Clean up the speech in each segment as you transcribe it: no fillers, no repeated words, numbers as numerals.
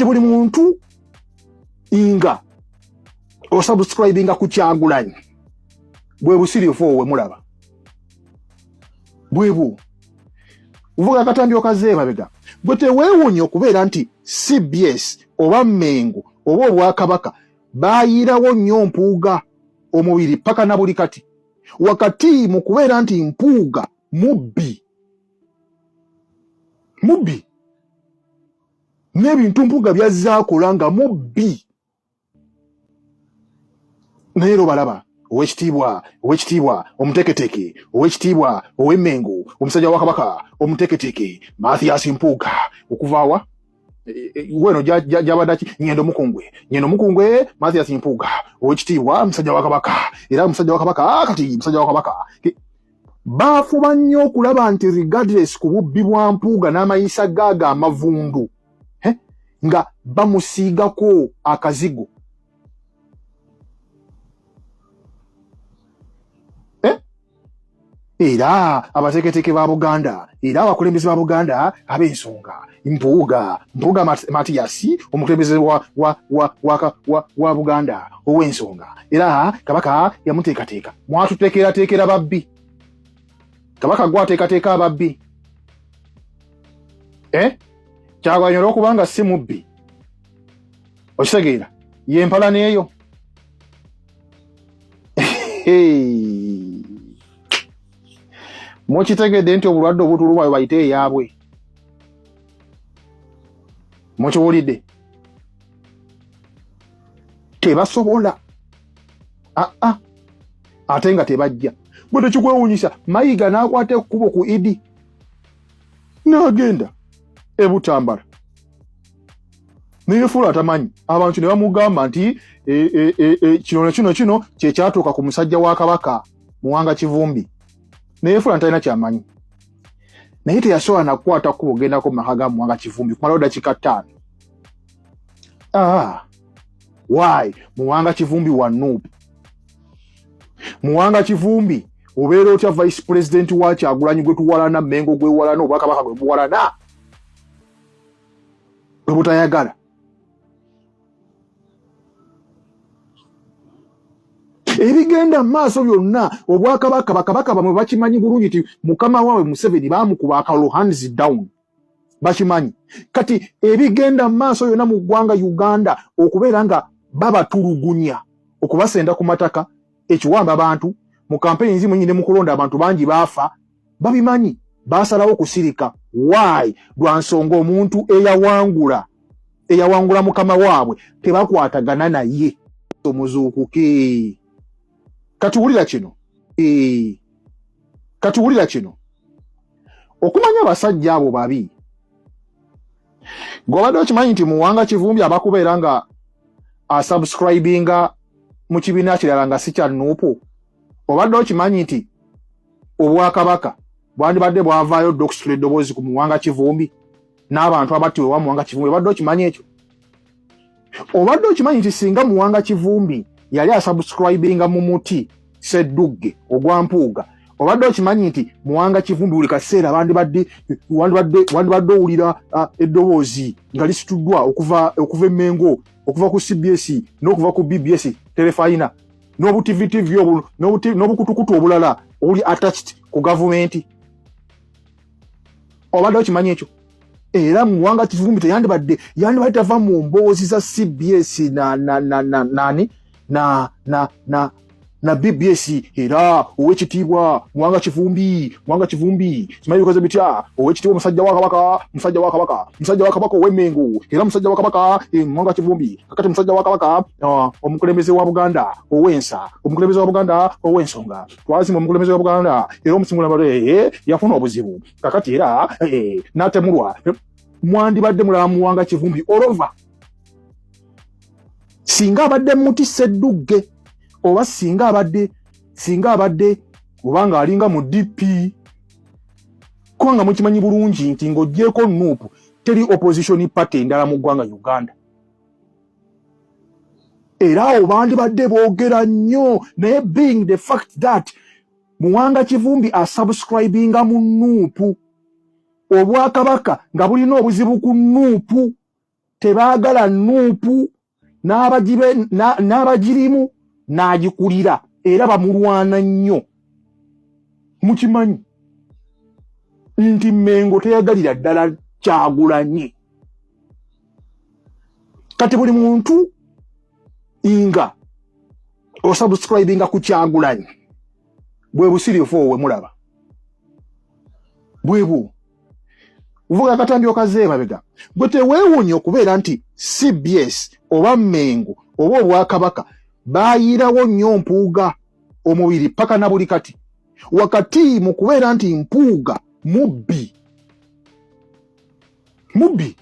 Kati buli muntu nga osubscribinga ku Kyagulanyi, bwe busirifu obwe mulaba bwebwo uvuga akatambi okaze emabega. Gwe teweewuunya okubeera nti CBS oba Mengo oba Obwakabaka baayirawo nnyo Mpuuga omubiri paka na buli kati, wakati mu kubeera nti Mpuuga mubbi, mubbi n'ebintu Mpuuga byazze akola nga mubbi. Naye era obalaba owekitiibwa, owekitiibwa omuteeketeke, owekitiibwa ow'Emmengo, omusajja wa Kabaka omuteeketeke Mathias Mpuuga, okuva wa weno gyabadde ki Nyendo Mukungwe, Nyendo Mukungwe Mathias Mpuuga, owekitiibwa musajja wa Kabaka, era musajja wa Kabaka, kati musajja wa Kabaka. Baafuba nnyo okulaba nti regardless ku bubbi bwa Mpuuga n'amayisa gaago amavundu, nga bamusiigako akazigo. Era abateeketeke ba Buganda, era abakulembeze ba Buganda ab'ensonga, Mpuuga, Mpuuga Matiyasi, omukulembeze wa Buganda ow'ensonga, era Kabaka yamuteekateeka. Mwatuteekerateekera babbi. Kabaka gwateekateeka ababbi. Kyagulanyi olwokubanga si mubbi, okitegeera, yempala neeyo. Mukitegedde nti obulwadde obutuluma bwe bayita eyaabwe, mukiwulidde, tebasobola aa ate nga tebajja. Bwe tekikwewunyisa Mayiga n'akwata ekkubo ku Idi n'agenda eButambala neyefuula atamanyi abantu, ne bamugamba nti kino ne kino kino kyekyatuuka ku musajja wa Kabaka Muwanga Kivumbi, neyefuula ntalina kyamanyi. Naye teyasobola nakukwata kkubo ogendako mu maka ga Muwanga Kivumbi kumalawo dakiika 5. Why? Muwanga Kivumbi wa NUP. Muwanga Kivumbi obeera otya vice president wa Kyagulanyi gwe tuwalana, Mengo gwewalana, Obwakabaka gwe buwalana, gwe butayagala? Ebigenda mu maaso byonna, Obwakabaka, bakabaka bamwe bakimanyi bulungi nti mukama waabwe Museveni bamukuba akalulu hands down, bakimanyi. Kati ebigenda mu maaso yonna mu ggwanga Uganda, okubeera nga babatulugunya, okubasenda ku mataka, ekiwamba abantu mu kampeyini zimu ne mu kulonda abantu bangi baafa, babimanyi, basalawo kusirika. Why? Lwa nsonga omuntu eyawangula mukama waabwe tebakwatagana naye. Omuzuukuke. Kati wulira kino, kati wulira kino, okumanya abasajja abo babi. Gw'obadde okimanyi nti Muwanga Kivumbi abakubeera nga asubscribinga mu kibiina kirala nga si kya NUP, obadde okimanyi nti Obwakabaka bwandibadde bwavaayo dda okusitula eddoboozi ku Muwanga Kivumbi n'abantu abattiwe wa Muwanga Kivumbi? Obadde okimanyi ekyo? Obadde okimanyi nti singa Muwanga Kivumbi yali asubscribinga mu muti Seddugge ogwa Mpuuga, obadde okimanyi nti Muwanga Kivumbi buli kaseera wandibadde owulira eddoboozi nga lisituddwa okuva Emmengo, okuva ku CBS n'okuva ku BBS terefayina n'obutivitivi n'obukutukutu obulala obuli attached ku gavumenti? Obadde okimanyi ekyo? Era Muwanga Kivumbi teyandibadde, yandibadde tava mu mboozi za CBS na na na na nani na na na na BBS. Era owekitiibwa Muwanga Kivumbi, Muwanga Kivumbi simanyi bikoze bitya, owekitiibwa omusajja wa Kabaka, musajja wa Kabaka, musajja wa Kabaka ow'Emmengo, era musajja wa Kabaka Muwanga Kivumbi, kakati musajja wa Kabaka, omukulembeze wa Buganda ow'ensa, omukulembeze wa Buganda ow'ensonga, twazimba omukulembeze wa Buganda, era omusimbula yafuna obuzibu kakati era n'atemulwa. Mwandibadde mulaba Muwanga Kivumbi olova singa abadde muti Seddugge, oba singa abadde oba ng'alinga mu DP, kubanga mukimanyi bulungi nti ng'oggyeeko NUP teri opposition party endala mu ggwanga Uganda. Era awo bandibadde boogera nnyo, naye being the fact that Muwanga Kivumbi asubscribinga mu NUP, Obwakabaka nga bulina obuzibu ku NUP, Tebaagala NUP n'abagirimu n'agikulira, era bamulwana nnyo. Mukimanyi nti Mengo teyagalira ddala Kyagulanyi. Kati buli muntu nga osubscribinga ku Kyagulanyi, bwe busirifu obwo mulaba bwebwo uvuga akatambi okaze emabega. Gwe teweewuunya okubeera nti CBS oba Mengo oba obwakabaka baayirawo nnyo Mpuuga omubiri paka na buli kati, wakati mu kubeera nti Mpuuga mubbi, mubbi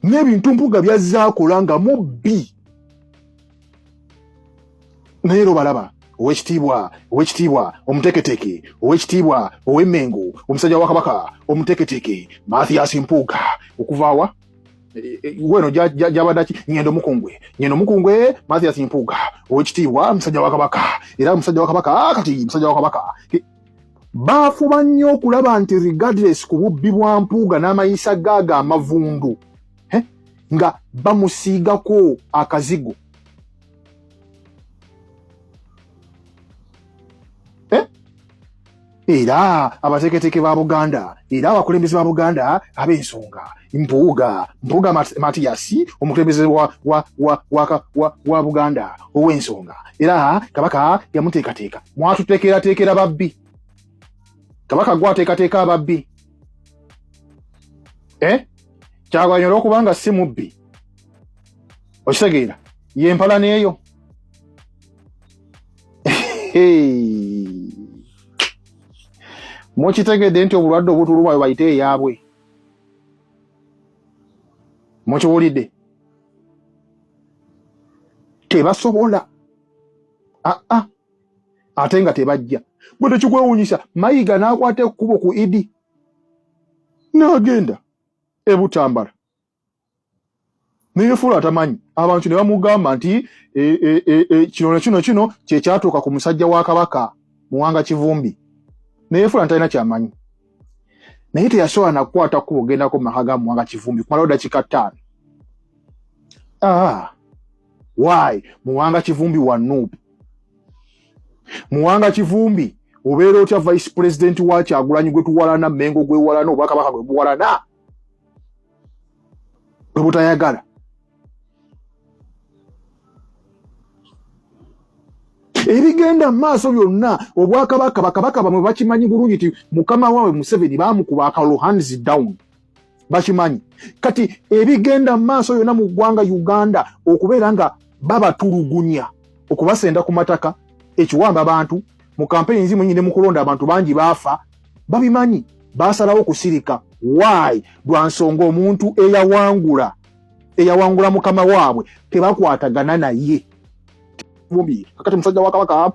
n'ebintu Mpuuga byazze akola nga mubbi. Naye era obalaba owekitiibwa, owekitiibwa omuteeketeeke, owekitiibwa ow'Emmengo, omusajja wa Kabaka omuteeketeeke Mathias Mpuuga, okuvaawa weno gyabadde ki ngendo mukungwe, ngendo mukungwe Mathias Mpuuga, owekitiibwa musajja wa Kabaka, era musajja wa Kabaka, kati musajja wa Kabaka. Baafuba nnyo okulaba nti regardless ku bubbi bwa Mpuuga n'amayisa gaago amavundu, nga bamusiigako akazigo. Era abateeketeeke ba Buganda, era abakulembeze ba Buganda ab'ensonga, Mpuuga, Mpuuga Matiyasi, omukulembeze wa Buganda ow'ensonga, era Kabaka yamuteekateeka. Mwatuteekerateekera babbi. Kabaka gwateekateeka ababbi. Kyagulanyi olwokubanga si mubbi, okitegeera, yempala neeyo. Mukitegedde nti obulwadde obutuluma bwe bayita eyaabwe, mukiwulidde, tebasobola aa ate nga tebajja. Bwe tekikwewuunyisa Mayiga n'akwata ekkubo ku Idi n'agenda eButambala neyefuula atamanyi abantu, ne bamugamba nti kino ne kino kino kyekyatuuka ku musajja wa Kabaka Muwanga Kivumbi, neyefuula ntalina kyamanyi. Naye teyasobola nakukwata kkubo gendako mu maka ga Muwanga Kivumbi kumalawo dakika 5. Why? Muwanga Kivumbi wa NUP. Muwanga Kivumbi obeera otya vice president wa Kyagulanyi gwe tuwalana, Mengo gwewalana, obwakabaka gwe buwalana, bwe butayagala? Ebigenda mu maaso byonna, obwakabaka, bakabaka bamwe bakimanyi bulungi nti mukama waabwe Museveni bamukuba akalulu hands down, bakimanyi. Kati ebigenda mu maaso yonna mu ggwanga Uganda, okubeera nga babatulugunya, okubasenda ku mataka, ekiwamba abantu mu kampeyini zimu nyine mu kulonda, abantu bangi baafa, babimanyi, basalawo okusirika. Why? Lwa nsonga omuntu eyawangula, eyawangula mukama waabwe tebakwatagana naye vumbi. Kakati musajja wa Kabaka,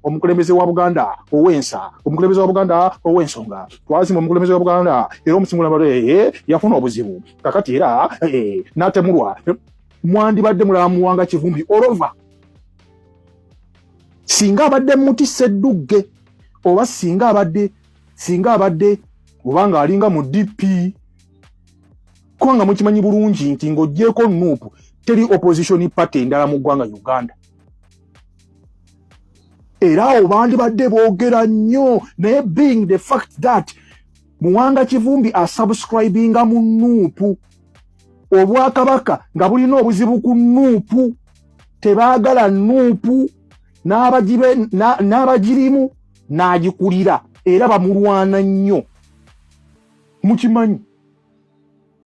omukulembeze wa Buganda ow'ensa, omukulembeze wa Buganda ow'ensonga, twazimba omukulembeze wa Buganda, era omusimbula yafuna obuzibu kakati era n'atemulwa. Mwandibadde mulaba Muwanga Kivumbi olova singa abadde muti seddugge, oba singa abadde oba ng'alinga mu DP, kubanga mukimanyi bulungi nti ng'oggyeeko NUP teri opposition party endala mu ggwanga Uganda. Era awo bandibadde boogera nnyo, naye being the fact that Muwanga Kivumbi asubscribinga mu NUP, obwakabaka nga bulina obuzibu ku NUP, tebaagala NUP n'abagirimu n'agikulira, era bamulwana nnyo. Mukimanyi.